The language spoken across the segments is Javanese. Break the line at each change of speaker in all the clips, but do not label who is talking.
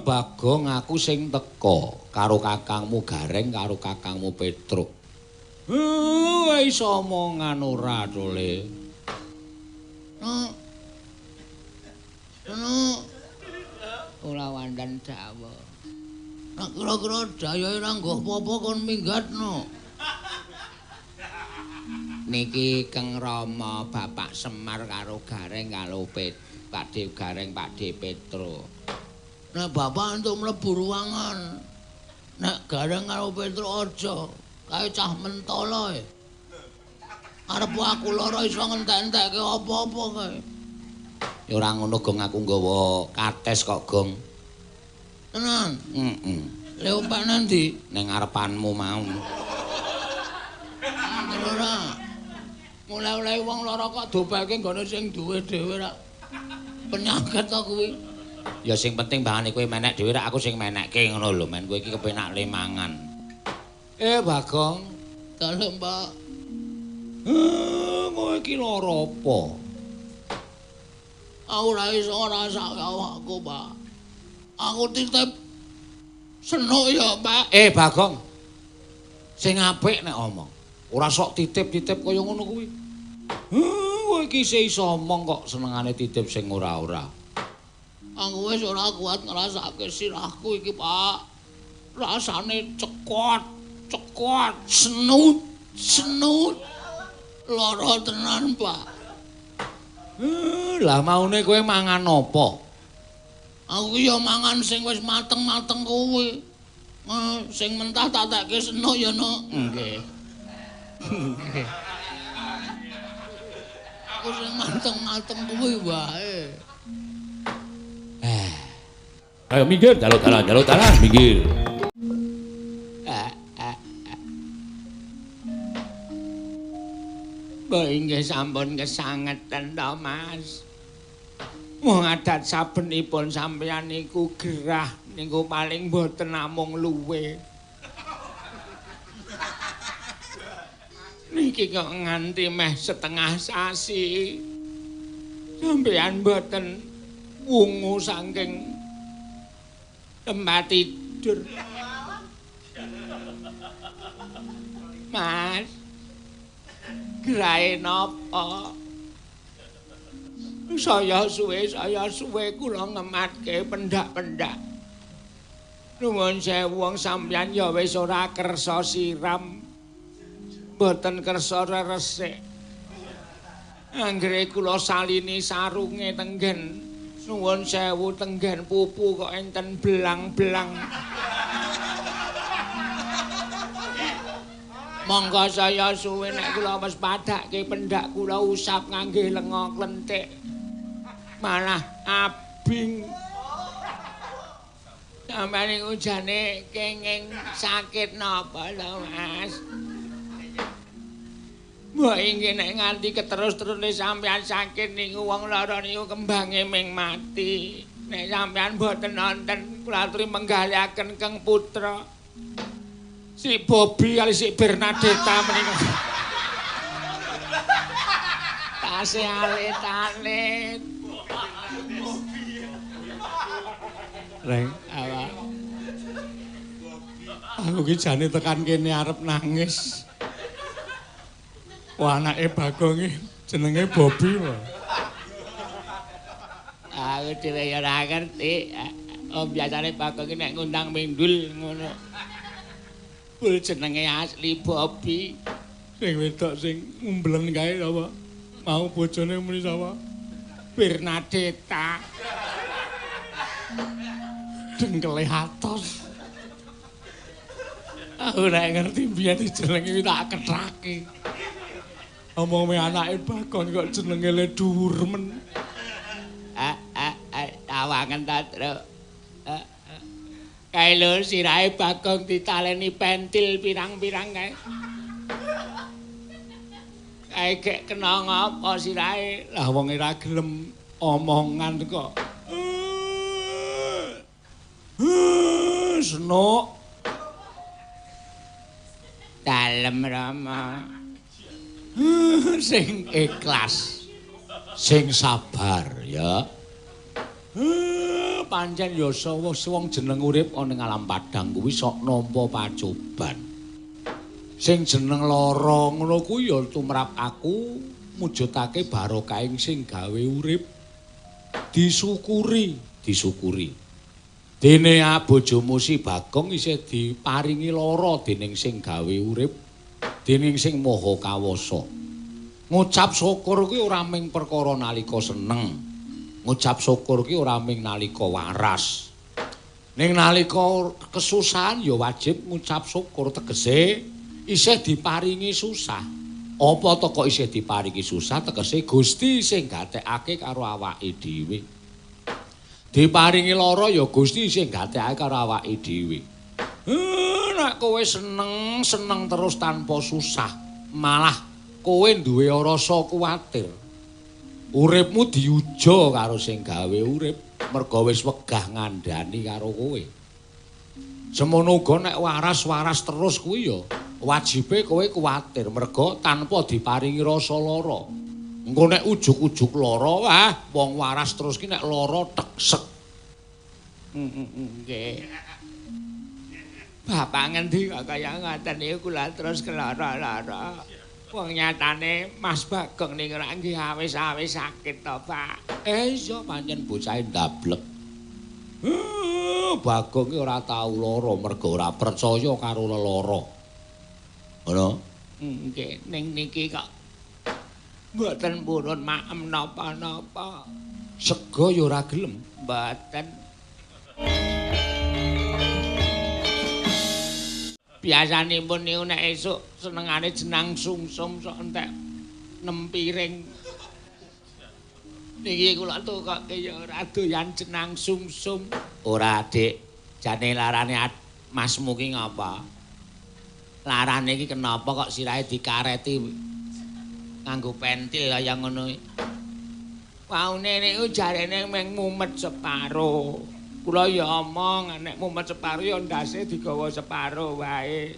Bagong aku sing teka karo kakangmu Gareng karo kakangmu Petruk. Iso omongan ora to, Le?
No. Ora wonten dawuh. Nek kira-kira dayohe ora nggo apa-apa kon minggat no.
Niki Keng Rama Bapak Semar karo Gareng karo Pakde Gareng Pakde Petruk.
Nek bapak entuk mlebu ruangan. Nek Gareng karo Petruk aja, kae cah mentala e. Arep aku lara iso ngentek-entekke apa-apa kae.
Ya ora ngono Gong, aku nggawa kates kok Gong.
Tenan?
Heeh.
Le opak nang ndi?
Ning ngarepanmu mau.
Ora. Mulai-mulai wong lara kok dopeke nggone sing duwe dhewe rak. Penyakit to kuwi.
Ya sing penting bangane kowe menek dhewe rak aku sing menekke ngono lho, men kowe iki kepenak le mangan. Bagong,
dalem Pak.
Kowe iki lara apa?
Aku ora iso ngrasake awakku, Pak. Aku titip senuk ya, Pak.
Bagong. Sing apik nek omong. Ora sok titip-titip kaya ngono kuwi. Kowe iki iso omong kok senengane titip sing ora-ora.
Aku wis ora kuat ngrasake sirahku iki, Pak. Rasane cekot, cekot, senut, senut. Lara tenan, Pak.
Lah maune kowe mangan apa?
Aku ya mangan sing wis mateng-mateng kuwi. Sing mentah tak tekke senuk ya, Nok.
Nggih. Nggih.
Aku sing mateng-mateng kuwi wae.
Ayo minggir, jaluk dalan, minggir. Mbok inggih sampun kesangeten to, Mas. Wong adat sabenipun sampeyan niku gerah niku paling mboten namung luwe. Niki kok nganti meh setengah sasi. Sampeyan mboten wungu saking tempat tidur. Mas, gerahe napa? Saya suwe kula ngematke pendak-pendak. Nuwun sewu wong sampeyan ya wis ora kersa siram. Mboten kersa reresik. Anggere kula salini sarunge tenggen. Nuwun sewu tenggen pupu kok enten belang-belang. Monggo saya suwe nek kula wis padhakke pendak kula usap ngangge lenga klenthik. Malah abing. Sampeyan niku jane kenging sakit napa to, Mas? Mbok inggih nek nganti keterus-terusne sampeyan sakit niku wong lara niku kembange ming mati. Nek sampeyan mboten nonton kula aturi menggaliaken Keng Putra. Si Bobby kali si Bernadetta menika. Tase alit-alit.
Reng,
apa?
Aku ki jane tekan kene arep nangis. Wah, anake Bagong iki jenenge Bobby wae.
Aku dhewe ya ora ngerti. Oh, biasane Bagong iki nek ngundang mindul ngono. Bul jenenge asli Bobby.
Sing wedok sing ngumblen kae sapa? Mau bojone muni sapa?
Bernadetta.
Dengkele atos. Aku ora ngerti biyen jenenge tak ketrake. Omong-omong anake Bagong kok jenenge le dhuwur men.
Tawangen ta, Truk. Kae lho sirahe Bagong ditaleni pentil pirang-pirang kae. Kae gek kena ngapa sirahe?
Lah wong ora gelem omongan kok. Senuk.
Dalem Rama.
Sing ikhlas, sing sabar ya.
Pancen ya wong jeneng urip ana ning alam padang kuwi sok nampa pacoban. Sing jeneng lara ngono kuwi ya tumrap aku mujudake barokahing sing gawe urip. Disyukuri, disyukuri. Dene bojomu si Bagong isih diparingi lara dening sing gawe urip, dening sing maha kawasa. Ngucap syukur kuwi ora mung perkara nalika seneng. Ngucap syukur kuwi ora mung nalika waras. Ning nalika kesusahan ya wajib ngucap syukur, tegese isih diparingi susah. Apa to kok isih diparingi susah? Tegese Gusti sing gatekake karo awake dhewe. Diparingi lara ya Gusti sing gatekake karo awake dhewe. Nek kowe seneng, seneng terus tanpa susah, malah kowe duwe rasa kuwatir. Uripmu diuja karo sing gawe urip, merga wis wegah ngandhani karo kowe. Semono uga nek waras-waras terus kuwi ya wajibe kowe kuwatir merga tanpa diparingi rasa lara. Engko nek ujug-ujug lara, wah wong waras terus ki nek lara teksek.
Nggih. Bapak ngendi kok kaya ngoten niku kula terus kelara-lara. Wong nyatane Mas Bagong niku ora nggih awis-awis sakit to, Pak.
Iya pancen bocahe ndablek. Bagong ki ora tau lara merga ora percaya karo lelara. Ngono?
Nggih, ning niki kok mboten purun maem napa-napa.
Sega ya ora gelem.
Mboten. Biasanipun niku nek esuk senengane jenang sungsum sok entek 6 piring. Niki kula tukoke ya ora doyan jenang sungsum.
Ora, Dik. Jane larane masmu ki ngapa? Larane iki kenapa kok sirahe dikareti nganggo pentil kaya ngono iki?
Waune niku jarene mung mumet separo. Kula ya omong nek mumet separo ya ndase digawa separo wae.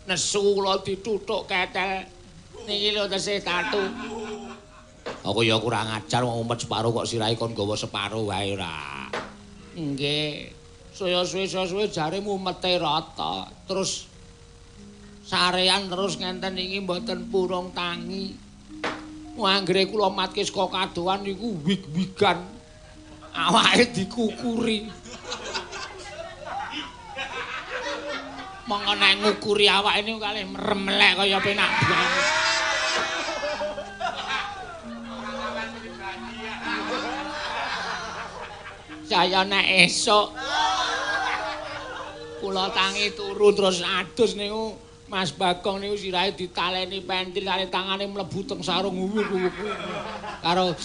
Nesu kula dituthuk ketel. Niki lho tesih tatu.
Aku ya kurang ajar wong mumet separo kok sirahe kon gawa separo wae ora.
Nggih. Saya suwe-suwe jare mumete rata. Terus sarean terus ngenten iki mboten purung tangi. Anggere kula matke saka kadohan niku wig-wigan. Awake dikukuri. Monggo nek ngukuri awake niku kalih merem-melek kaya penak banget. Saya nek esuk kula tangi turu terus adus niku Mas Bagong niku sirahe ditaleni pentil kali tangane mlebu teng sarung karo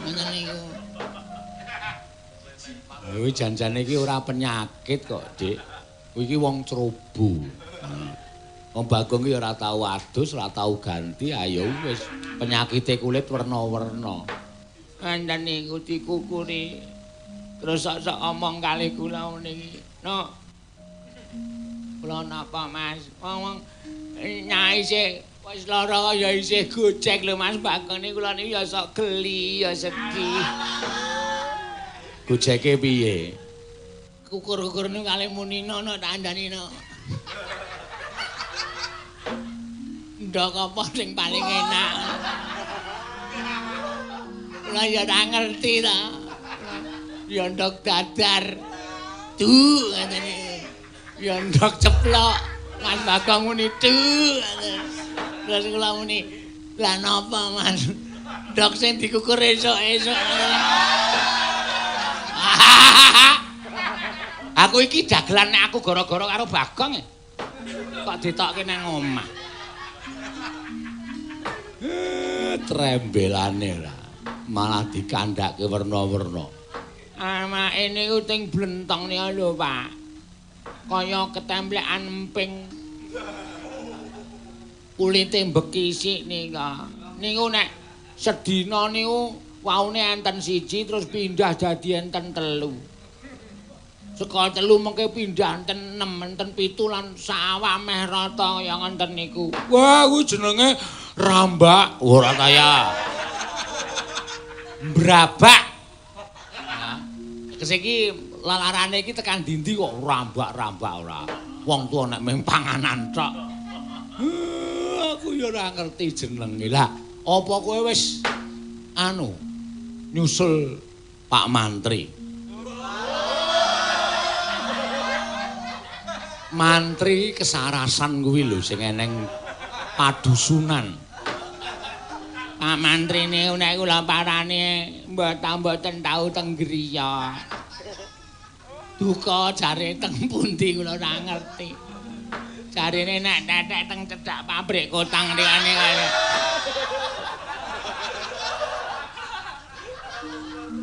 ngoten niku.
Kuwi janjane iki ora penyakit kok, Dik. Kuwi iki wong ceroboh. Wong Bagong iki ora tau adus, ora tau ganti, ayo wis penyakite kulit werna-werna.
Enten niku dikukuri. Terus sok-sok omong kalih kula niki. No. Kula napa, Mas? Wong nyai isih wis lara ya isih gojek lho Mas Bagong niku kula niku ya sok geli, ya sedih.
Gojeke piye?
Kukur-kukur niku kalih muni nono tak andani no. Ndok apa sing paling enak? Kula ya ora ngerti ta. Ya ndok dadar. Du ngoten iki. Ya ndok ceplok. Mas Bagong muni du. Terus kula muni, "Lah napa, Mas? Ndok sing dikukur esuk-esuk."
Aku iki dagelan nek aku gara-gara karo Bagong kok ditokke nang omah.
Trembelane lah. Malah dikandhake werna-werna.
Amake niku teng blentong niku lho, Pak. Kaya ketemplekan emping. Kulite mbekisik nika. Niku nek sedina niku waune enten siji terus pindah dadi enten 3. Saka 3 mengke pindah enten 6, enten 7 lan sawah meh rata kaya ngenten niku.
Wah, kuwi jenenge rambak. Ora kaya. Mbrabak. Nakes iki lalarane iki tekan dindi kok rambak-rambak ora. Wong tuwa nek mung panganan tok. Aku ya ora ngerti jenenge. Lah, apa kowe wis anu nyusul Pak Mantri? Mantri kesarasan kuwi lho sing eneng padusunan.
Pak Mantri niku nek kula parane mboten tau teng griya. Duka jare teng pundi kula ora ngerti. Jarene nek tetek teng cedhak pabrik kotang liyane kaya.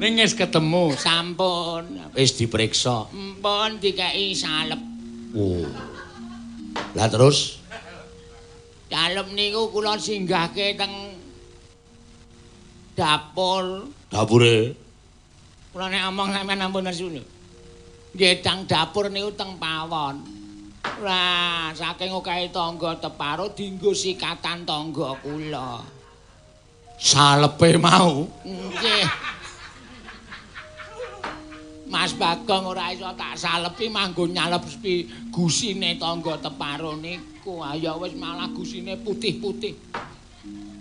Ning wis ketemu
sampun,
wis diperiksa.
Mpun dikeki salep.
Oh. Lah terus
salep niku kula singgahke teng dapur.
Dapure?
Kula nek omong sampean ampun nesu lho. Nggih teng dapur niku teng pawon. Lah saking okehe tangga teparo dienggo sikatan tangga kula.
Salepe mau?
Nggih. Mas Bagong ora iso tak salepi manggo nyalepi gusine tangga teparo niku. Ayo wis malah gusine putih-putih.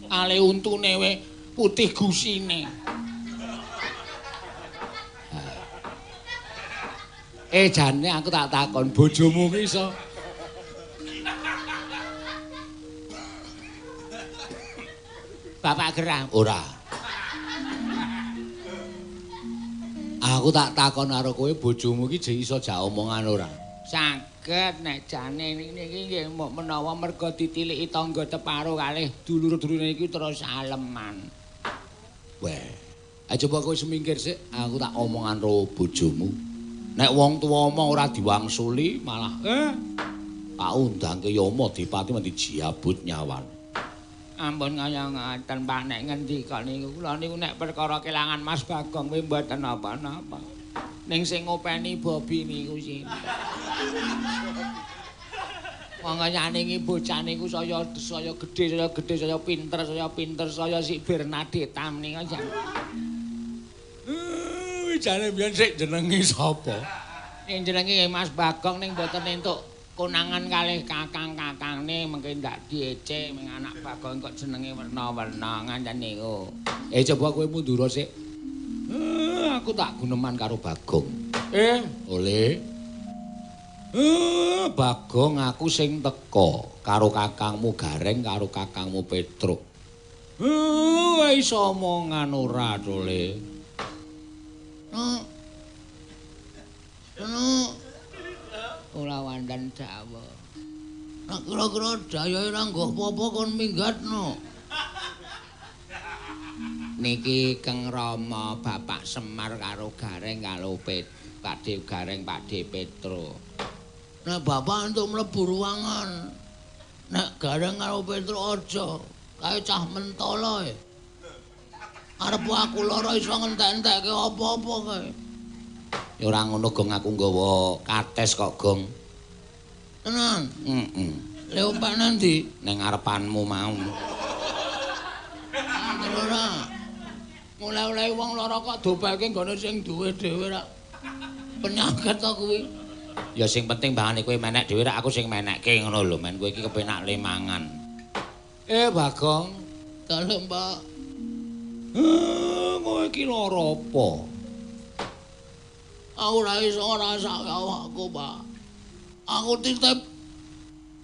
Ale untune we putih gusine.
Jane aku tak takon bojomu ki iso.
Bapak gerah?
Ora. Aku tak takon karo kowe bojomu ki jek iso jak omongan ora?
Saged nek jane niki nggih mok menawa merga ditiliki tangga teparo kalih dulur-dulure iki terus aleman.
Weh, ayo coba kowe semingkir sik, aku tak omongan karo bojomu. Nek wong tuwa omong ora diwangsuli malah tak undangke Yama Dipati mesti jiabut nyawane.
Ampun kaya ngaten Pak nek ngendika niku kula niku nek perkara kelangan Mas Bagong kuwi mboten napa-napa. Ning sing ngopeni Bobi niku sinten? Wong kayane iki bocah niku saya saya gedhe, saya gedhe, saya pinter, saya pinter, saya si Bernadetta menika jan.
Jane biyen sik jenenge sapa?
Ning jenenge Mas Bagong ning mboten entuk konangan kalih kakang-kakangne mengke ndak diece ming anak Bagong kok jenenge werna-werna ngaten niku.
Coba kowe mundur sik. Aku tak guneman karo Bagong. Oleh. Bagong aku sing teka karo kakangmu Gareng karo kakangmu Petruk. Iso omongan ora to, Le?
No.
Ora wonten dawuh.
Nek kira-kira dayohe ora nggo apa-apa kon minggat no.
Niki Keng Rama Bapak Semar karo Gareng karo Pakde Gareng Pakde Petro.
Nek bapak entuk mlebu ruangan. Nek Gareng karo Petro aja, kae cah mentolo e. Arep aku lara iso ngentek-entekke apa-apa kae.
Ya ora ngono Gong, aku nggawa kates kok Gong.
Tenan?
Heeh.
Le opak nang ndi?
Ning ngarepanmu mau.
Ora. Mulai-mulai wong lara kok dopeke nggone sing duwe dhewe rak. Penyakit to kuwi.
Ya sing penting bangane kowe menek dhewe rak aku sing menekke ngono lho, men kowe iki kepenak le mangan. Bagong,
dalem Pak.
Kowe iki lara apa?
Aku ora iso ngrasake awakku, Pak. Aku titip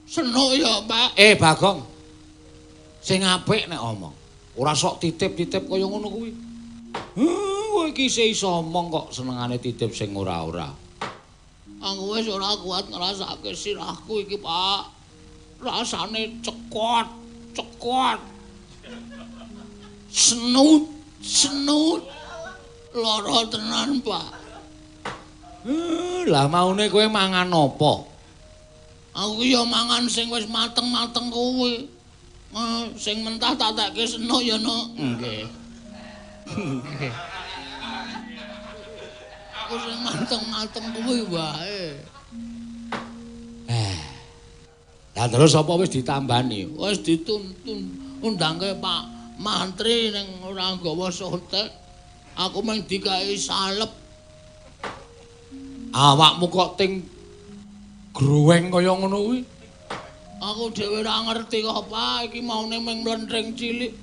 senuk ya, Pak.
Bagong. Sing apik nek omong. Ora sok titip-titip kaya ngono kuwi. Kowe iki iso omong kok senengane titip sing ora-ora.
Aku wis ora kuat ngrasake sirahku iki, Pak. Rasane cekot, cekot. Senut, senut. Lara tenan, Pak.
Lah maune kowe mangan apa?
Aku ya mangan sing wis mateng-mateng kuwi. Sing mentah tak tekke senuk ya, Nok.
Nggih. Nggih.
Aku sing mateng-mateng kuwi wae.
Lah terus apa wis ditambani?
Wis dituntun undangke Pak Mantri ning ora nggawa sotek. Aku mung dikai salep.
Awakmu kok ting gruweng kaya ngono kuwi?
Aku dhewe ora ngerti kok, Pak, iki maune mung mlenthing cilik.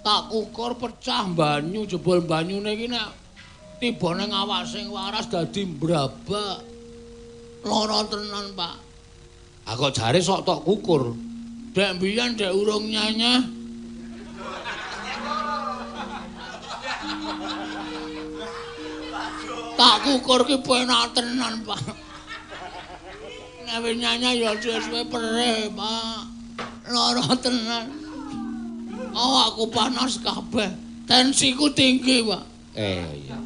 Tak kukur pecah banyu, jebul banyune iki nek tiba ning awak sing waras dadi mbrabak. Lara tenan, Pak.
Ah kok jare sok tok kukur.
Dek mbiyen dek urung nyanyah. Tak kukur ki penak tenan, Pak. Nek wis nyanyah ya suwe-suwe perih, Pak. Lara tenan. Awakku panas kabeh. Tensiku tinggi, Pak.
Iya.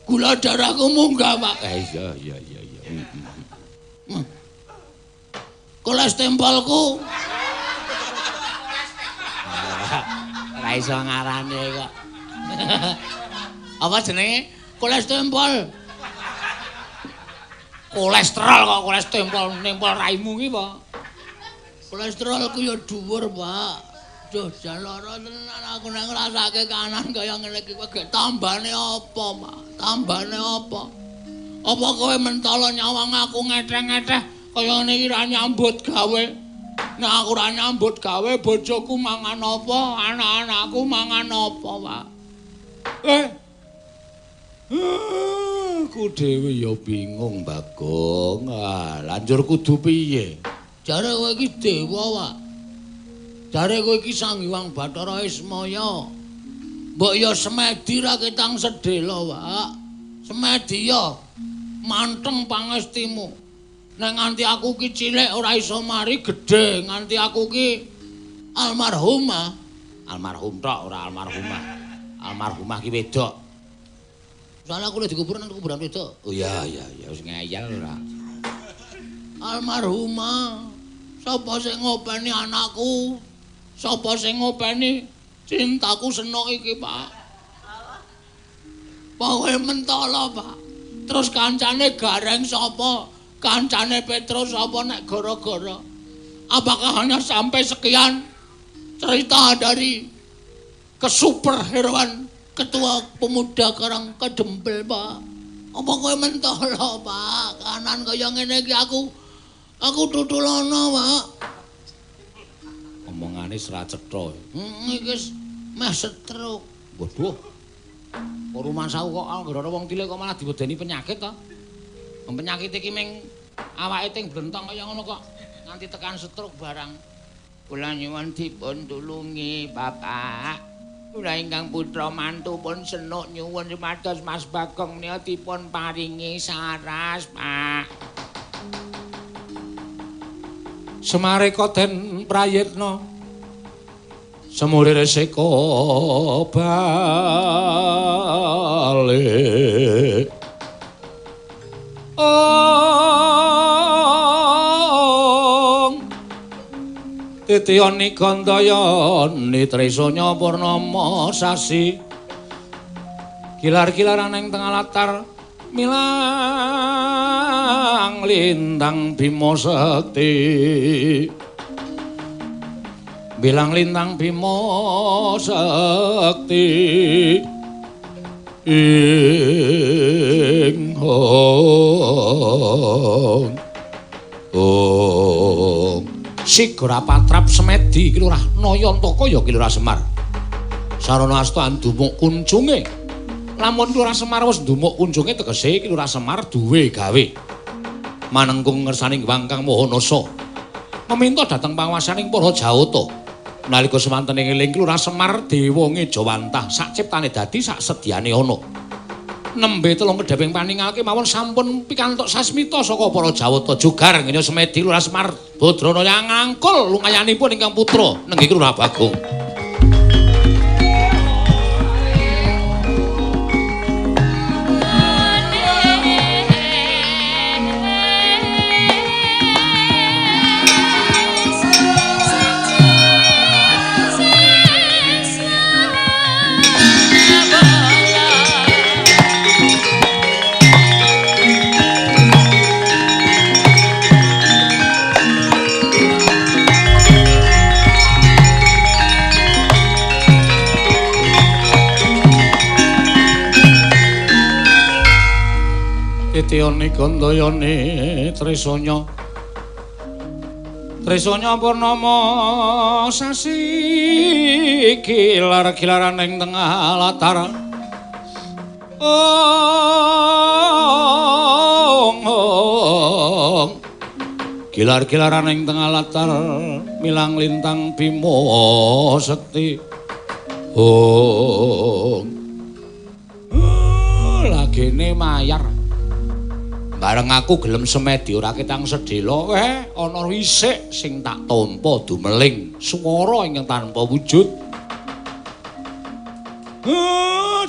Gula darahku munggah, Pak.
Iya.
Kolesterolku.
Ora iso ngarane kok. Apa jenenge?
Kolesterol.
Kolesterol kok kolesterol nempel raimu ki, Pak.
Kolesterolku ya dhuwur, Pak. Duh, jan lara tenan aku nek ngrasake kanan kaya ngene iki kowe gek tambane apa, Pak? Tambane apa? Apa kowe mentala nyawang aku ngetreh-ngetreh kaya ngene iki ra nyambut gawe? Nek aku ra nyambut gawe bojoku mangan apa? Anak-anakku mangan apa, Pak?
Aku dhewe ya bingung, Bagong. Ah, lanjur kudu piye?
Jare kowe iki dewa, Pak. Jare kowe iki Sang Hyang Bathara Ismaya. Mbok ya semedi ra ketang sedhela, Pak. Semedi ya manteng pangestimu. Nek nganti aku ki cilik ora iso mari gedhe, nganti aku ki almarhumah.
Almarhum tok ora almarhumah. Almarhumah ki wedok.
Soale aku lek dikubur nang kuburan wedok.
Oh iya wis ngeyel ora.
Almarhumah. Sapa sing ngopeni anakku? Sapa sing ngopeni cintaku senok iki, Pak? Pokoke mentala, Pak. Terus kancane Gareng sapa? Kancane Petro sapa nek gara-gara? Apakah hanya sampai sekian cerita dari kesuperheroan Ketua Pemuda Karang Kedempel, Pak? Apa kowe mentala, Pak? Kanan kaya ngene iki aku tutulono, Pak.
Omongane ora cetha.
Iki meh stroke.
Waduh. Kok rumangsaku kok anggere ana wong cilik kok malah diwedeni penyakit to? Penyakit iki ming awake ting blentong kaya ngono kok nganti tekan stroke barang.
Kula nyuwun dipun tulungi, Bapak. Kula ingkang putra mantu pun senuk nyuwun supados Mas Bagong menika dipun paringi saras, Pak.
Semareka den prayitna semure reseka balik. Ong titiyani gandayani trisanya purnama sasi kilar-kilaran ing tengah latar milang lintang Bima Sekti. Bilang lintang Bima Sekti ing hong ong Sigara patrap semedi Ki Lurah Nayantaka ya Ki Lurah Semar. Sarana asta ndumuk kuncunge. Lamun Ki Lurah Semar wis ndumuk kuncunge tegese Ki Lurah Semar duwe gawe. Manengkung ngersani Hyang Kang Maha Nasa. Meminta dhateng panguwasaning para Jawata. Nalika semanten eling Ki Lurah Semar dewa ngejawantah sak ciptane dadi sak sedyane ana. Nembe telung kedheping paningal kemawon sampun pikantuk sasmita saka para Jawata jugar ngene semedi Lurah Semar Badrana yang ngangkul lumayanipun ingkang putra nenggih Lurah Bagong. Titiyane gandayane Trisanya. Trisanya purnama sasi gilar-gilaran ing tengah latar. Ong ong. Gilar-gilaran ing tengah latar milang lintang bima sekti. Ong. Lagene mayar. Bareng aku gelem semedi ora ketang sedhela, ana wisik sing tak tampa dumeling swara ingkang tanpa wujud.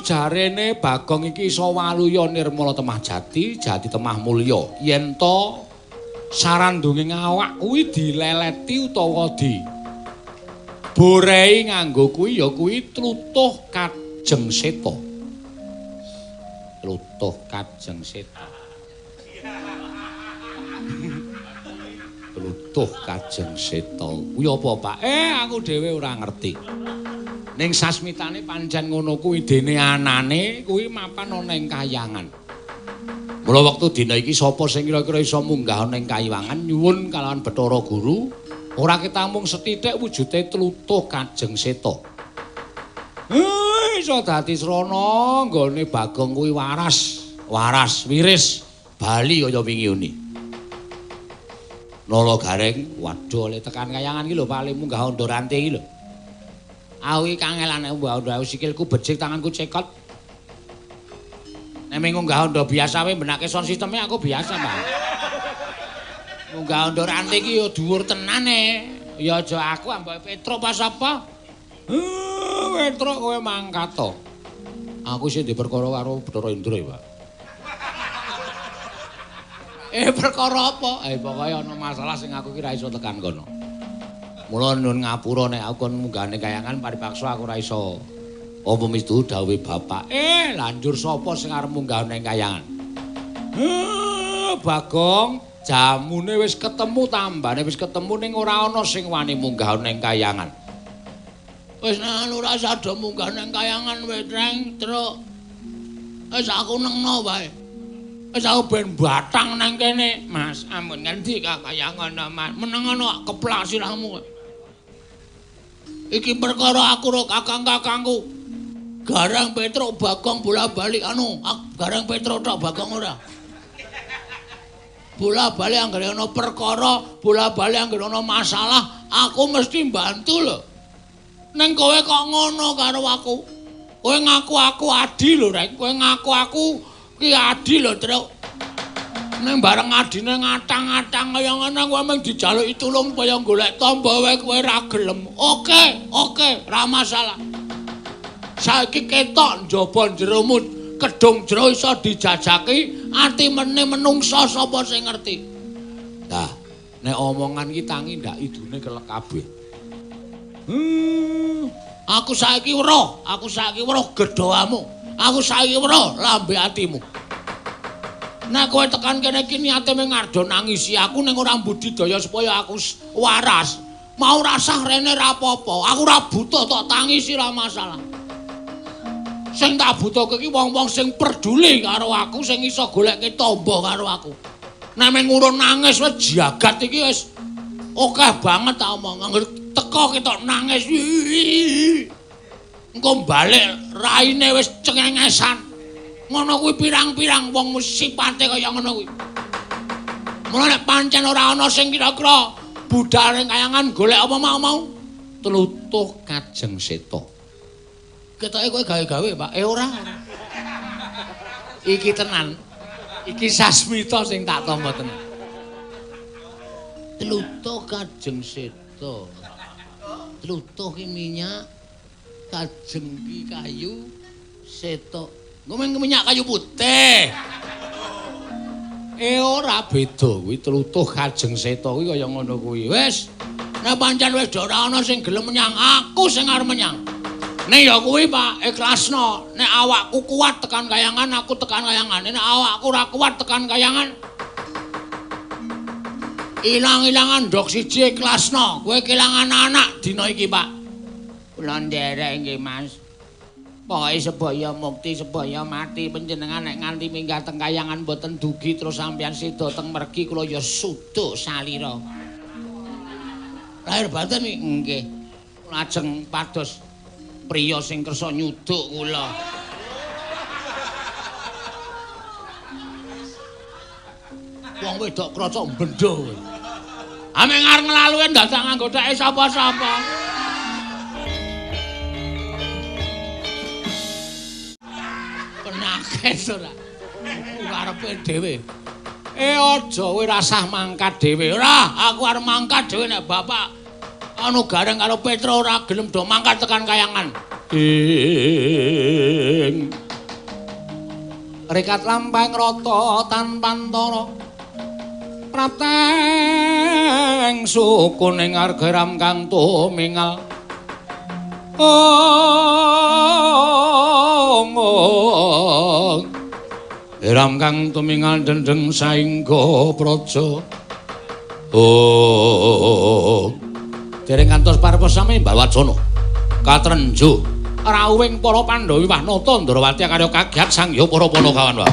Jarene Bagong iki iso waluya nirmala temah jati, jati temah mulya. Yen to sarandunge awak kuwi dileleti utawa di borei nganggo kuwi ya kuwi tlutuh Kajeng Seta. Tlutuh Kajeng Seta. Tlutuh Kajeng Seta. Kuwi apa, Pak? Aku dhewe ora ngerti. Ning sasmitane pancen ngono kuwi dene anane kuwi mapan ana ing kayangan. Mula wektu dina iki sapa sing kira-kira iso munggah ana ing kayangan nyuwun kalawan Bathara Guru ora ketamung sethithik wujude tlutuh Kajeng Seta. Iso dadi srana nggone Bagong kuwi waras, waras wiris bali kaya wingi uni. Nala Gareng, waduh le tekan kayangan iki lho Pak, munggah ondo rante iki lho. Aku iki kangelan munggah ondo, aku sikilku becik, tanganku cekot. Nek munggah ondo biasa wae benake sound system aku biasa, Pak. Munggah ondo rante iki ya dhuwur tenan e. Ya aja aku ambek Petro pas apa? Petro kowe mangkat to. Aku sing diperkara karo Bathara Indra ya, Pak. Perkara apa? Pokoke ana masalah sing aku ki ra iso tekan kono. Mula nyuwun ngapura nek aku kon munggahne kayangan paripaksa aku ora iso. Apa mistu dawuhe bapak? Lanjur sapa sing arep munggah ning kayangan? Bagong, jamune wis ketemu, tambane wis ketemu ning ora ana sing wani munggah ning kayangan.
Wis anu ora sada munggah ning kayangan wis reng, Truk. Wis aku nengno wae.
Wis aku ben batang nang kene,
Mas. Ampun ngendika kaya ngono, Mas.
Meneng ngono keplak sirahmu. Iki perkara aku ro kakang-kakangku. Gareng Petruk Bagong bola-balik anu, Gareng Petruk tok Bagong ora. Bola-balik anggere ana perkara, bola-balik anggere ana masalah, aku mesti mbantu lho. Neng kowe kok ngono karo aku? Kowe ngaku aku adi lho, Rek. Kowe ngaku aku ki adi lho, Truk. Ning bareng adine ngatang-ngatang kaya ngono kowe mung dijaluki tulung kaya golek tamba wae kowe ra gelem. Oke, oke, ra masalah. Saiki ketok njaba jeromu kedung jero iso dijajaki ati mene menungsa sapa sing ngerti.
Lah, nek omongan iki tangi ndak idune kelek kabeh.
Aku saiki weruh, aku saiki weruh gedhoamu. Aku saiki weruh lambe atimu. Nek kowe tekan kene iki niate mung ngardo nangisi aku ning ora mbudidaya supaya aku waras. Mau rasah rene ra apa-apa. Aku ora butuh tok tangisi ra masalah. Sing tak butuhke iki wong-wong sing peduli karo aku, sing iso golekke tamba karo aku. Nek mung urun nangis wis jagat iki wis akeh banget tak omong. Angger teko ketok nangis. Engko balik raine wis cengengesan. Ngono kuwi pirang-pirang wong sipate kaya ngono kuwi. Mula nek pancen ora ana sing kira-kira budal ning kayangan golek apa mau-mau
tlutuh Kajeng Seta.
Ketoke kowe gawe-gawe, Pak. Ora.
Iki tenan. Iki sasmita sing tak tampa tenan.
Tlutuh Kajeng Seta. Tlutuh ki minyak, kajeng ki kayu, seta. Ngomong minyak kayu putih.
Ora beda kuwi tlutuh Kajeng Seta kuwi kaya ngono kuwi.
Wis, nek pancen wis ora ana sing gelem menyang, aku sing arep menyang. Nek ya kuwi Pak, ikhlasno. Nek awakku kuat tekan kayangan, aku tekan kayangan. Nek awakku ora kuat tekan kayangan, ilang-ilangan ndok siji ikhlasno. Kowe kelangan anak dina iki, Pak.
Kula nderek nggih, Mas. Pokoke sebaya mukti, sebaya mati panjenengan nek nganti minggah teng kayangan mboten dugi terus sampeyan seda teng mergi kula ya suduk salira.
Lahir batin iki?
Nggih. Lajeng pados priya sing kersa nyuduk kula.
Wong wedok krocok bendho kowe. Ame ngarep nglaluwe dadak nganggo dheke sapa-sapa. Penakes ora. Karepe dhewe. Eh aja kowe rasah mangkat dhewe. Ora, aku arep mangkat dhewe nek bapak anu Gareng karo Petro ora gelem do mangkat tekan kayangan.
Ing rekat lampahing rata tanpantara. Prateng suku ning argeram kang tumingal. Ong ong. Ram kang tumingal dendeng saingga praja. Oh. Dereng kantos parpa sami Balwacana. Katrenjo rawuhing para Pandhawa Wahnata Ndrawati karya kagiat sangya para Panakawan.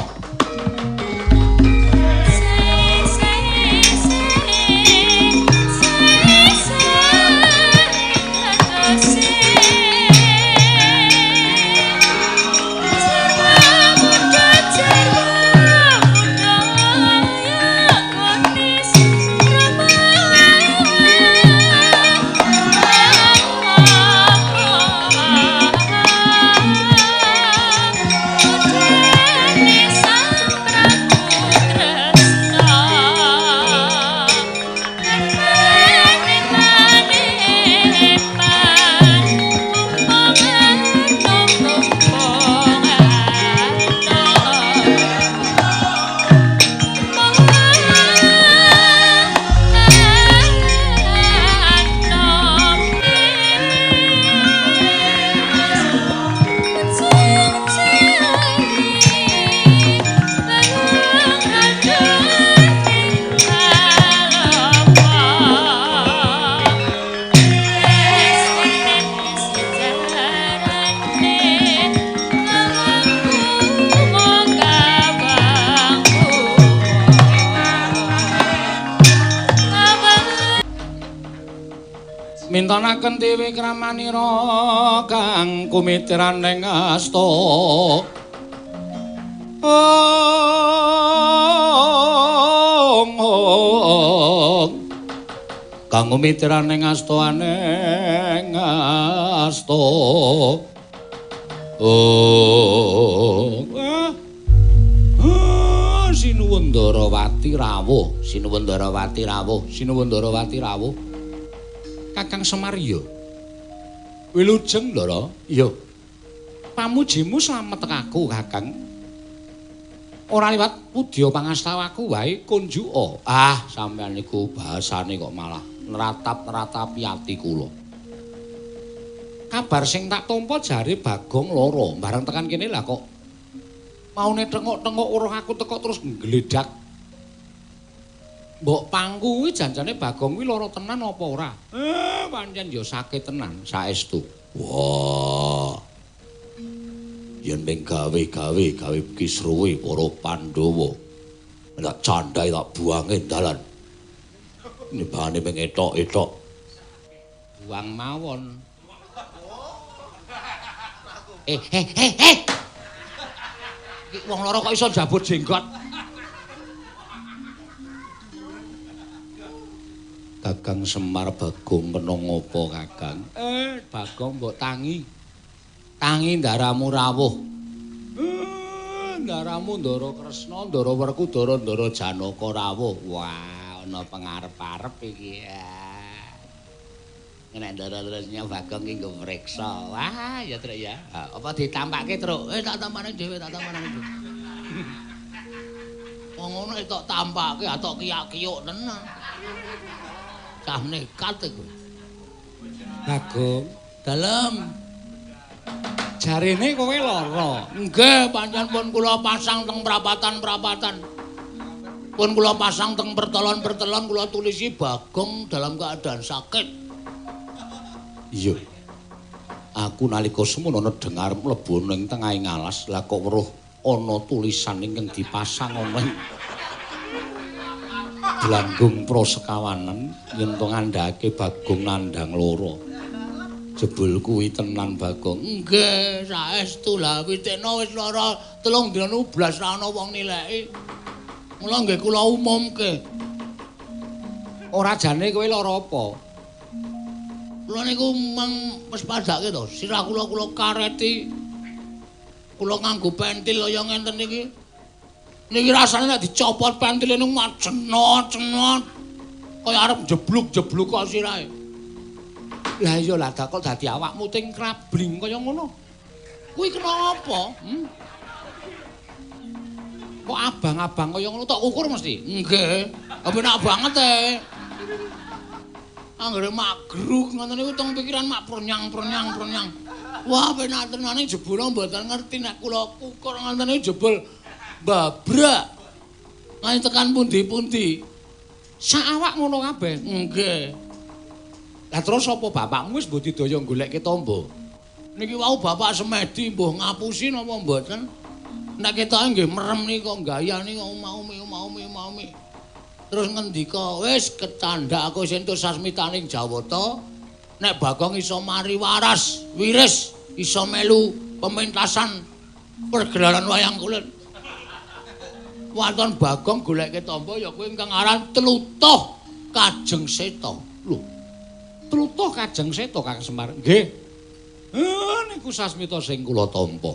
Mintonaken dewi kramanira kang kumitiran ing asta. Ong ong. Kang kumitiran ing asta aneng asta. Ong. Sinuwun Ndarawati rawuh, sinuwun Ndarawati rawuh, sinuwun Ndarawati rawuh. Kakang Semar ya. Wilujeng Ndara. Iya. Pamujimu slamet aku, Kakang. Ora liwat pudya pangastawaku wae kunjuka. Ah, sampeyan niku bahasane kok malah neratap-neratapi ati kula. Kabar sing tak tampa jare Bagong lara, bareng tekan kene lah kok maune tengok-tengok weruh aku teko terus nggledak. Mbok pangku kuwi janjane Bagong kuwi lara tenan apa ora? Pancen ya sakit tenan saestu. Wah. Yen ming gawe-gawe gawe kisruwe para Pandhawa. Tak candhae tak buange dalan. Nibane ming etok-etok. Buang mawon. Eh. Iki wong lara kok iso jabut jenggot. Kakang Semar Bagong kena ngopo Kakang? Bagong mbok tangi. Tangi ndaramu rawuh. Ndaramu Ndara Kresna, Ndara Werkudara, Ndara Janaka rawuh. Wah, ana pengarep-arep iki. Nek Ndara Kresna Bagong ki nggo mriksa. Wah, ya Truk ya. Apa ditampake, Truk?
Tak tampane dhewe, tak tampane dhewe. Wong ngono tok tampake atok kiyak-kiyuk tenan. Cah nekat iku.
Bagong,
dalem.
Jarene kowe lara.
Nggih, pancen pun kula pasang teng prapatan-prapatan. Pun kula pasang teng pertelon-pertelon kula tulisi Bagong dalam keadaan sakit.
Iya. Aku nalika semono nedheng arep mlebu ning tengahing alas, lah kok weruh ana tulisan ingkang dipasang ana ing Dlanggung Prosekawanan yen to ngandhake Bagong nandhang lara. Jebul kuwi tenan Bagong.
Nggih, saestu lah Witikna wis lara 3 dina blas ra ana wong nileki. Mula nggih kula umumke.
Ora jane kowe lara apa?
Kula niku mang wis padake to, sirah kula kula kareti. Kula nganggo pentil kaya ngenten niki. Niki rasane nek dicopot pentile niku macenot-cenot. Kaya arep jebluk-jebluk kok sirahe.
Lah iya lah kok dadi awakmu ting krabling kaya ngono.
Kuwi kena apa?
Kok abang-abang kaya ngono tok ukur mesti?
Nggih. Penak banget e. Anggere magruk ngoten niku teng pikiran mak pernyang-pernyang-pernyang. Wah, penak tenane jebul mboten ngerti nek kula kukur ngoten niku jebul babrak. Nganti tekan pundi-pundi.
Sak awak ngono kabeh.
Nggih.
Lah terus apa bapakmu wis mbudidaya golekke tamba?
Niki wau bapak semedi mbuh ngapusi napa mboten? Nek ketoke nggih merem niki kok gayane kok umi-umi. Terus ngendika, wis ketandhak aku wis entuk sasmitaning Jawata. Nek Bagong iso mari waras, wiris, iso melu pementasan pergelaran wayang kulit. Waton Bagong golekke tamba ya kuwi ingkang aran Tlutuh Kajeng Seta.
Lho. Tlutuh Kajeng Seta Kang Semar. Nggih. Niku sasmita sing kula tampa.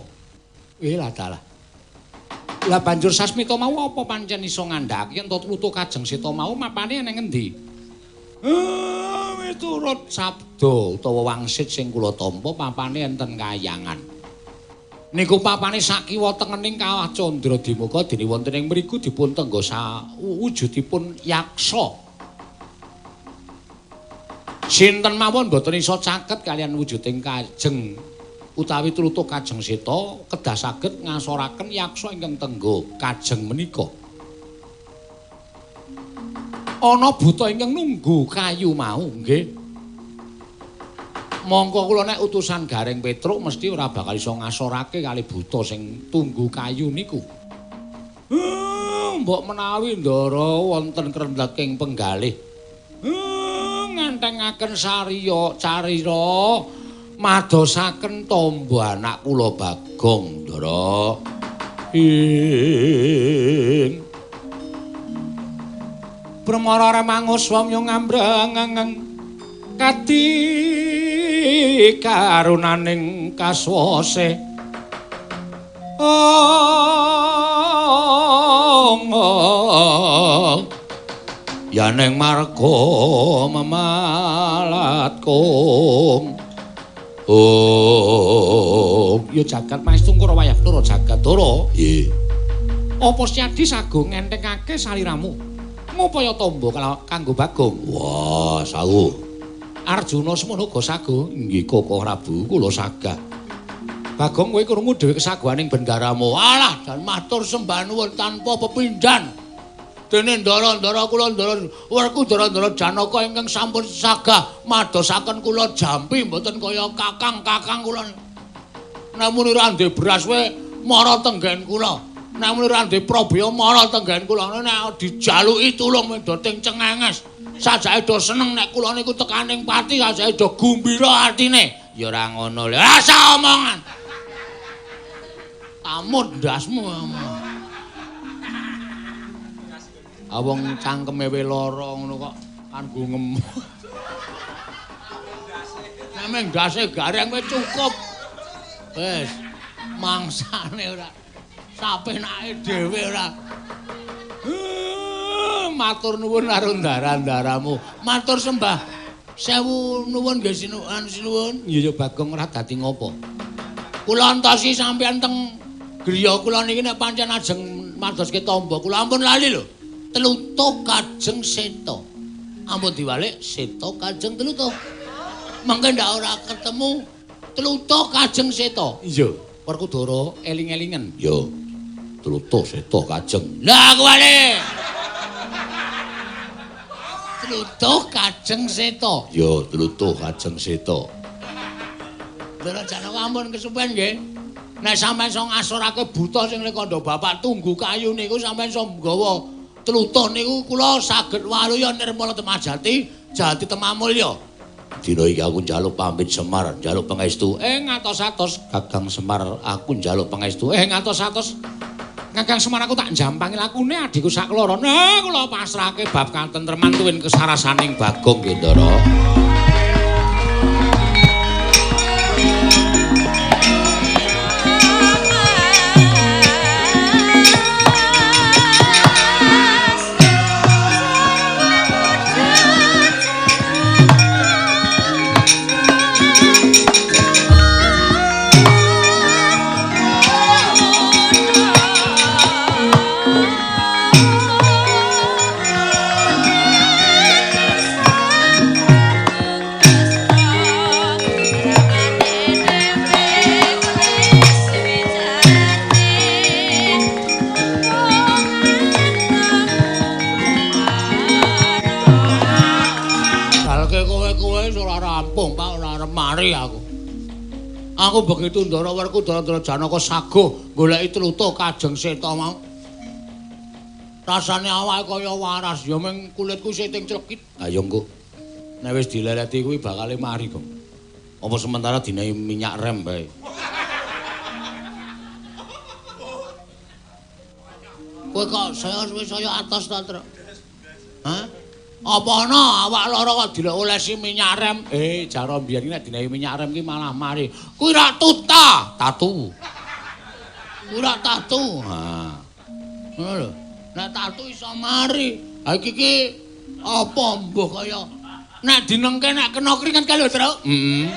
Lah dalah. Lah banjur sasmita mau apa pancen iso ngandhakake yen Tlutuh Kajeng Seta mau mapane nang ngendi? Miturut sabda utawa wangsit sing kula tampa papane enten kayangan. Niku papane sakiwa tengening Kawah Candra Dimuka dene wonten ing mriku dipun tengga sawujudipun yaksa. Sinten mawon mboten iso caket kalian wujuding kajeng utawi Tlutuh Kajeng Seta kedah saged ngasoraken yaksa ingkang tengga kajeng menika. Ana buta ingkang nunggu kayu mau nggih. Mongko kula nek utusan Gareng Petruk mesti ora bakal iso ngasorake kali buta sing tunggu kayu niku. Mbok menawi ndara wonten krendheking penggalih. Ngentengaken sariya carira madosaken tamba anak kula Bagong ndara. Ing Brahmara remangus wong yo ngambreng kadi karunaning kaswase. Yaneng marga memalat kong. Oh, ya jagat maestungkara wayah Bathara Jagatdara. Nggih. Apa Syadi sago ngentengake saliramu ngupaya tamba kanggo Bagong? Wah, sawu. Arjuna semono uga sago. Nggih, Koko Prabu, kula sagah. Bagong kowe krungu dhewe kesaguhaning bendaramu.
Alah, dan matur sembah nuwun tanpa pepindhan. Dene ndara-ndara kula ndara Werkudara ndara Janaka ingkang sampun sagah madosaken kula jampi mboten kaya kakang-kakang kula. Namun ora ndek beras wae mara tenggen kula. Namun ora ndek probaya mara tenggen kula. Nek dijaluki tulung do ting cengenges. Sajake do seneng nek kula niku tekaning pati, sajake do gumbira atine. Ya ora ngono lho. Rasa omongan. Tamut ndasmu.
Wong cangkeme we lara ngono kok kanggo ngemu.
Nek mung ndase gareng wis cukup. Wis mangsane ora sapenake dhewe ora.
Matur nuwun karo ndara-ndaramu.
Matur sembah sewu nuwun nggih sinuwun sinuwun.
Iya ya Bagong ora dadi ngopo.
Kula entosi sampeyan teng griya kula niki nek pancen ajeng madoske tamba kula ampun lali lho. Tlutuh Kajeng Seta. Ampun diwalik Seta Kajeng Tlutuh. Mengke ndak ora ketemu Tlutuh Kajeng Seta.
Iya, Werkudara eling-elingen. Iya. Tlutuh Seta Kajeng.
Lah aku walik. Tlutuh Kajeng Seta.
Iya, Tlutuh Kajeng Seta.
Ndara Janaka ampun kesupen nggih. Nek sampeyan iso ngasorake buta sing kandha bapak tunggu kayu niku sampeyan iso nggawa tlutuh niku kula saged waluya nirmala temajati jati temamulya. Dina iki aku njaluk pamit Semar, njaluk pangestu.
Ngatos-atos
Kakang Semar, aku njaluk pangestu.
Ngatos-atos Kakang Semar aku tak jampangi lakune adhiku sakloro. Nah, kula pasrahke bab katentreman tuwin kesarasaning Bagong nggih, Ndara.
Aku. Aku begitu Ndara Werkudara Ndara Janaka saguh goleki tlutuh Kajeng Seta mau. Rasane awake kaya waras ya ming kulitku isih ting clekit.
Ayo engko. Nek wis dileleti kuwi bakale mari, Gong. Apa sementara dinehi minyak rem bae.
Kowe kok saya wis saya atos ta, Truk? Hah? Apa ana awak lara kok dilolesi minyak rem?
Jaro mbiyen iki nek dinehi minyak rem ki malah mari.
Kuwi rak tuta, tatu. Kuwi rak tatu.
Ha.
Ngono lho. Nek tatu iso mari. Ha iki ki apa mbuh kaya nek dinengke nek kena kringet kae lho, Truk.
Heeh.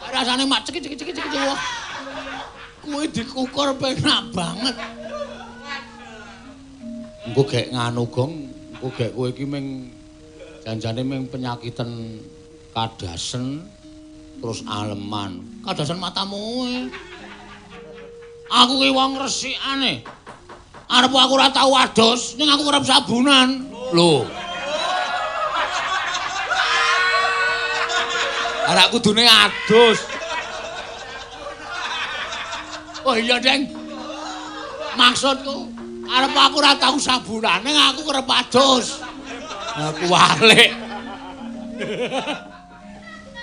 Rasane mak cekik cekik cekik cekik. Wah. Kuwi dikukur penak banget.
Engko gek nganu, Gong. Engko gek kowe iki ming janjane ming penyakitan kadasen terus aleman.
Kadasen matamu kowe. Aku ki wong resikane. Arep aku ora tau adus, ning aku kerep sabunan.
Lho. Arek kudune adus.
Oh iya, Deng. Maksudku arep aku ora tau sabunan, ning aku kerep adus.
Aku walik.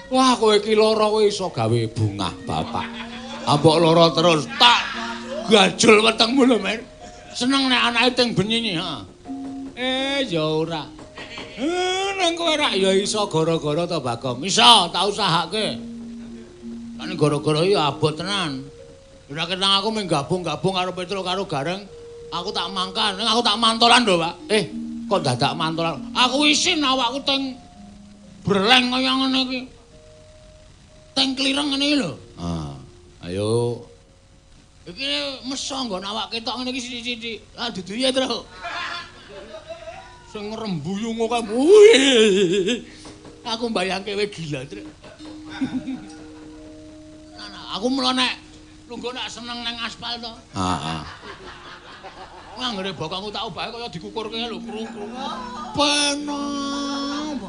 Wah, kowe iki lara kowe iso gawe bungah, Bapak.
Ambok lara terus tak gajul wetengmu lho, Mer. Seneng nek anake ting benyi, ha.
Ya ora. Nang kowe rak ya iso gara-gara to, Bagong.
Iso, tak usahake. Kan gara-gara iki abot tenan. Ora ketang aku mung gabung-gabung karo Petruk karo Gareng. Aku tak mangkan, aku tak mantolan lho, Pak.
Kok dadak mantolan?
Aku isin awakku teng breleng kaya ngene iki. Teng klireng ngene iki lho.
Ah, ayo.
Iki meso nggon awak ketok ngene iki sithik-sithik. Ah duduye, Truk. Sing ngrembuyung kok. Aku mbayangke kowe gila, Truk. Nah, aku mula nek lungguh nek seneng nang aspal to.
Heeh.
Anggere bokongku tak obahe kaya dikukurke lho, krung-krung. Penak.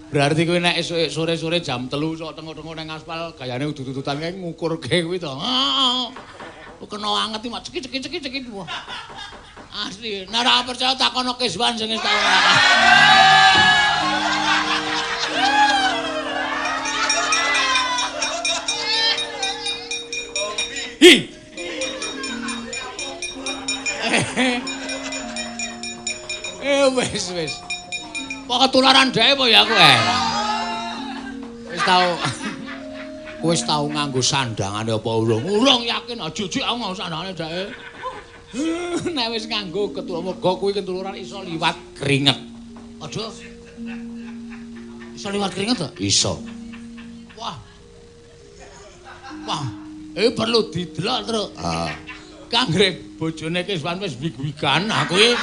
Berarti kowe nek sore-sore jam 3 sok tengok-tengok nang aspal gayane udut-udutan kae ngukurke kuwi to.
Heeh. Kena anget iki mak cekik cekik cekik cekik. Wah. Asli, nek ora percaya takono Kiswan sing wis tau.
Hi. Wis wis.
Kok ketularan dhek apa ya aku?
Wis tau. Wis tau nganggo sandangane apa urung?
Urung yakin, jujur aku nganggo sandangane dhek.
Nek wis nganggo mergo kuwi ketularan iso liwat keringet.
Aduh. Iso liwat keringet to?
Iso.
Wah. Wah, perlu didelok, Truk.
Heeh.
Kanggere bojone Kiswan wis wig-wigan aku iki.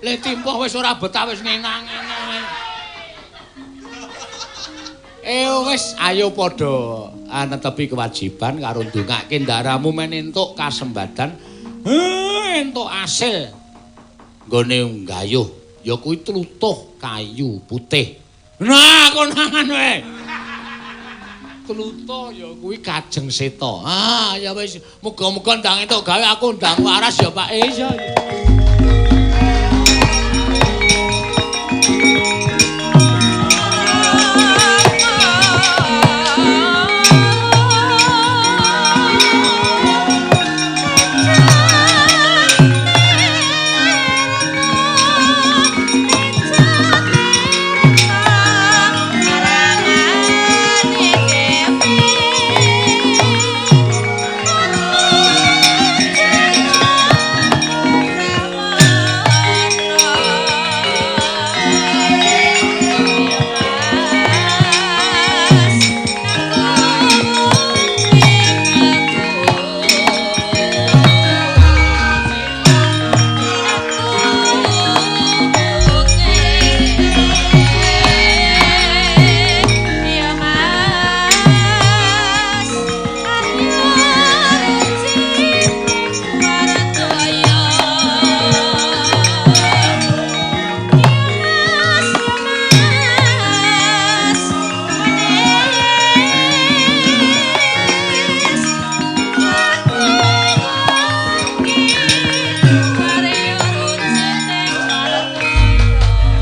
Le timpuh wis ora betah wis ngenang-ngene.
Wis ayo padha netepi kewajiban karo ndongake ndaramu men entuk kasembadan, entuk asil nggone nggayuh Ya kuwi tlutuh kayu putih. Nah, konangan kowe. Tlutuh ya kuwi Kajeng Seta. Ah, ya wis muga-muga ndang entuk gawe aku ndang waras ya Pak. Iya.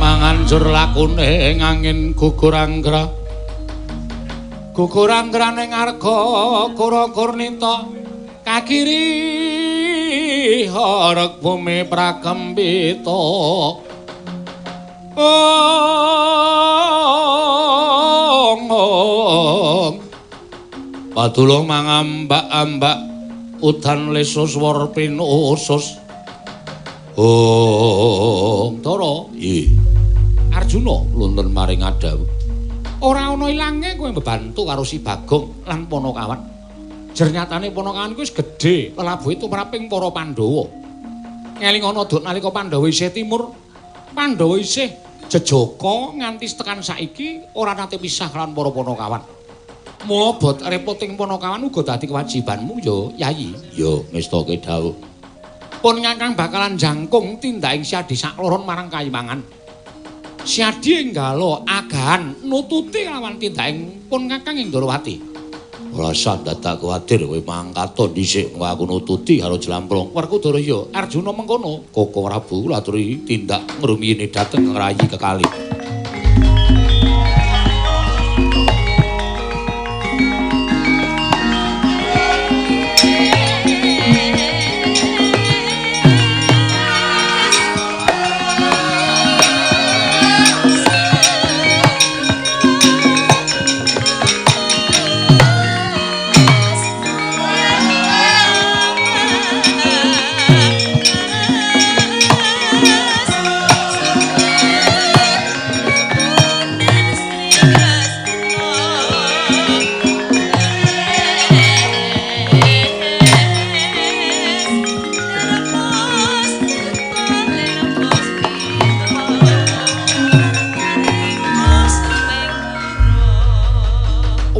Manganjur lakune ngangin gugur anggra. Gugur anggra ning arga Kura Kurnita kakiri horeg bumi prakembita. Ong ong. Padulung mangambak-ambak udan lesus swara pinusus. Ong Tara, nggih. Arjuna luntun maring adhawuh. Ora ana ilange kowe mbebantu karo si Bagong lan Panakawan. Jernyatane Panakawan kuwi wis gedhe, lelabuhe tumraping para Pandhawa. Ngeling ana duk nalika Pandhawa isih timur, Pandhawa isih jejaka nganti tekan saiki ora nate pisah kelawan para Panakawan. Mula bot repoting Panakawan uga dadi kewajibanmu ya, Yayi. Ya, ngestake dawuh. Pun ngangkang bakalan jangkung tindaking Siadi sakloron marang kayimangan. Siadi enggalo agahan nututi lawan tindaking pun kakang ing Ndorowati. Ora usah dadak kuwatir kowe mangkat dhisik engko aku nututi karo Jlamprong. Werkudara ya Arjuna mengkono. Koko Prabu laturi tindak ngrumiyini dhateng ngrayi kekali.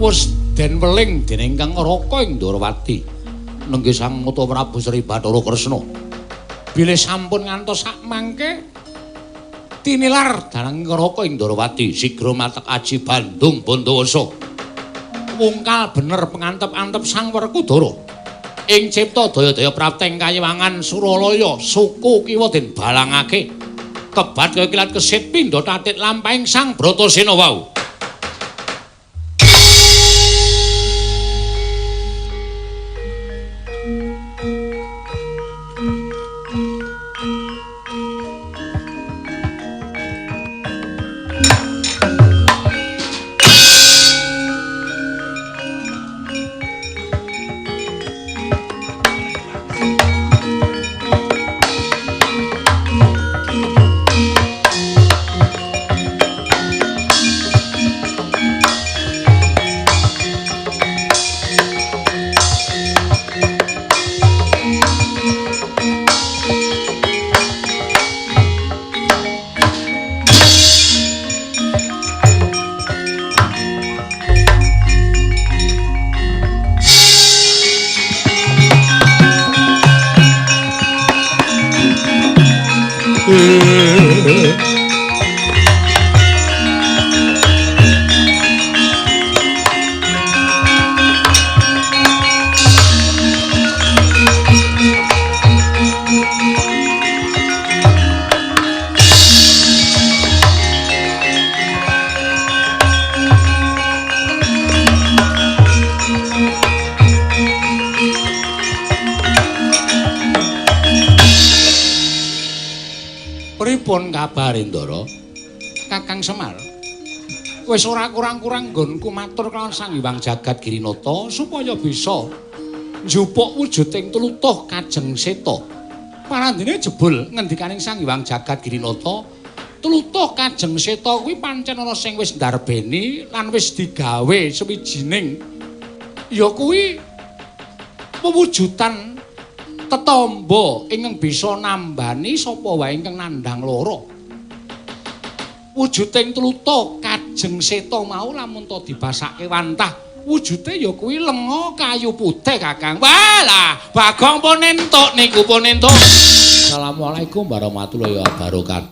Wis den weling dening Kang Raka ing Ndorowati nenggih Sang Mata Prabu Sri Bathara Kresna. Bilih sampun ngantos sak mangke tinilar daneng Raka ing Ndorowati sigra matek aji Bandung Bantawasa. Wungkal bener pengantep-antep Sang Werkudara. Ing cipta daya-daya prapteng kayiwangan Suralaya suku kiwa den balangake. Kebat kaya kilat kesit pindha tatit lampahing Sang Bratasena wau. Pripun kabare, Ndara? Kakang Semar. Wis ora kurang-kurang nggonku matur kelawan Sang Hyang Jagat Girinata supaya bisa njupuk wujuding tlutuh Kajeng Seta. Parandene jebul ngendikaning Sang Hyang Jagat Girinata, tlutuh Kajeng Seta kuwi pancen ana sing wis ndarbeni lan wis digawe sewijining ya kuwi pewujudan tetamba ingkang bisa nambani sapa wae ingkang nandhang lara. Wujuding tlutuh Kajeng Seta mau lamun to dibasake wantah, wujude ya kuwi lenga kayu putih, Kakang. Walah, Bagong pun entuk niku pun entuk. Assalamualaikum warahmatullahi wabarakatuh.